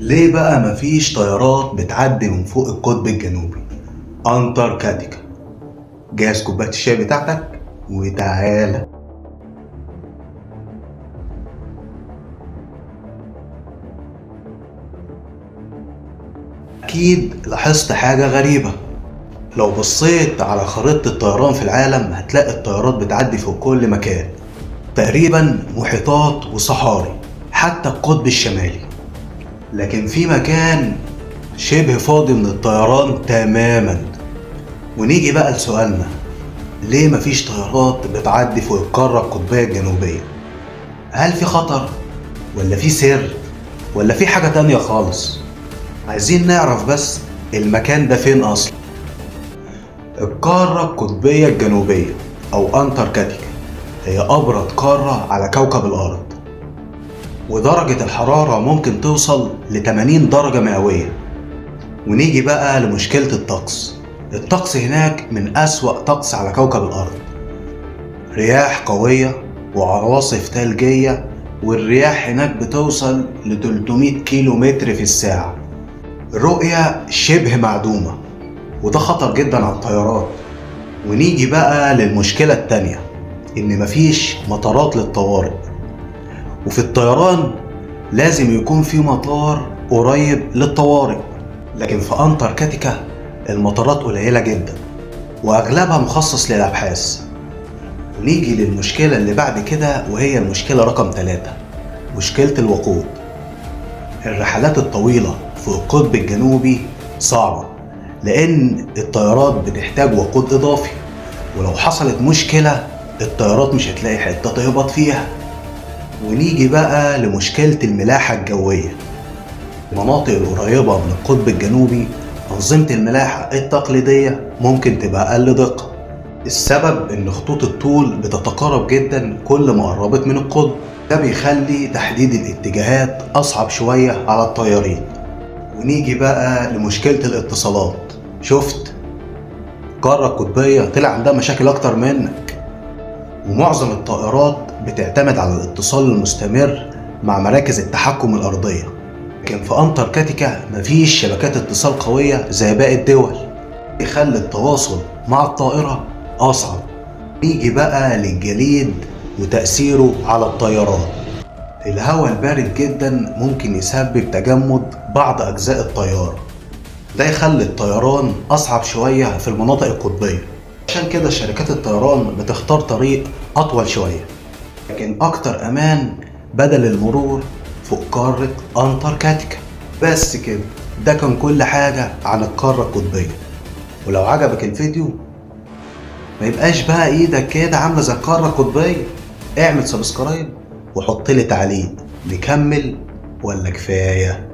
ليه بقى مفيش طيارات بتعدي من فوق القطب الجنوبي أنتاركتيكا؟ جهز كوباية الشاي بتاعتك وتعالى. أكيد لاحظت حاجة غريبة، لو بصيت على خريطة الطيران في العالم هتلاقي الطيارات بتعدي فوق كل مكان تقريبا، محيطات وصحاري حتى القطب الشمالي، لكن في مكان شبه فاضي من الطيران تماما. ونيجي بقى لسؤالنا، ليه مفيش طيارات بتعدي فوق القارة القطبية الجنوبية؟ هل في خطر؟ ولا في سر؟ ولا في حاجة تانية خالص؟ عايزين نعرف بس المكان ده فين أصلا. القارة القطبية الجنوبية أو أنتاركتيكا هي أبرد قارة على كوكب الأرض، ودرجة الحرارة ممكن توصل ل 80 درجة مئوية. ونيجي بقى لمشكلة الطقس. الطقس هناك من أسوأ طقس على كوكب الأرض، رياح قوية وعواصف ثلجية، والرياح هناك بتوصل ل 300 كيلو متر في الساعة. الرؤية شبه معدومة، وده خطر جدا على الطيارات. ونيجي بقى للمشكلة التانية، إن مفيش مطارات للطوارئ، وفي الطيران لازم يكون في مطار قريب للطوارئ، لكن في أنتاركتيكا المطارات قليلة جدا وأغلبها مخصص للأبحاث. ونيجي للمشكلة اللي بعد كده، وهي المشكلة رقم 3، مشكلة الوقود. الرحلات الطويلة في القطب الجنوبي صعبة لأن الطيارات بتحتاج وقود إضافي، ولو حصلت مشكلة الطيارات مش هتلاقي حتة تهبط فيها. ونيجي بقى لمشكلة الملاحة الجوية. المناطق القريبة من القطب الجنوبي أنظمة الملاحة التقليدية ممكن تبقى أقل دقة. السبب إن خطوط الطول بتتقارب جدا كل ما قربت من القطب، ده بيخلي تحديد الاتجاهات أصعب شوية على الطيارين. ونيجي بقى لمشكلة الاتصالات. شفت القارة القطبية طلع عندها مشاكل أكتر منك، ومعظم الطائرات بتعتمد على الاتصال المستمر مع مراكز التحكم الأرضية، لكن في أنتاركتيكا مفيش شبكات اتصال قوية زي باقي الدول، يخلي التواصل مع الطائرة أصعب. نيجي بقى للجليد وتأثيره على الطيارات. الهواء البارد جدا ممكن يسبب تجمد بعض أجزاء الطيارة، ده يخلي الطيران أصعب شوية في المناطق القطبية، عشان كده شركات الطيران بتختار طريق أطول شوية لكن أكتر أمان بدل المرور فوق قارة أنتاركتيكا. بس كده، ده كان كل حاجة عن القارة القطبية. ولو عجبك الفيديو ما يبقاش بقى ايدك كده عاملة زي القارة القطبية، اعمل subscribe وحط لي تعليق، نكمل ولا كفاية؟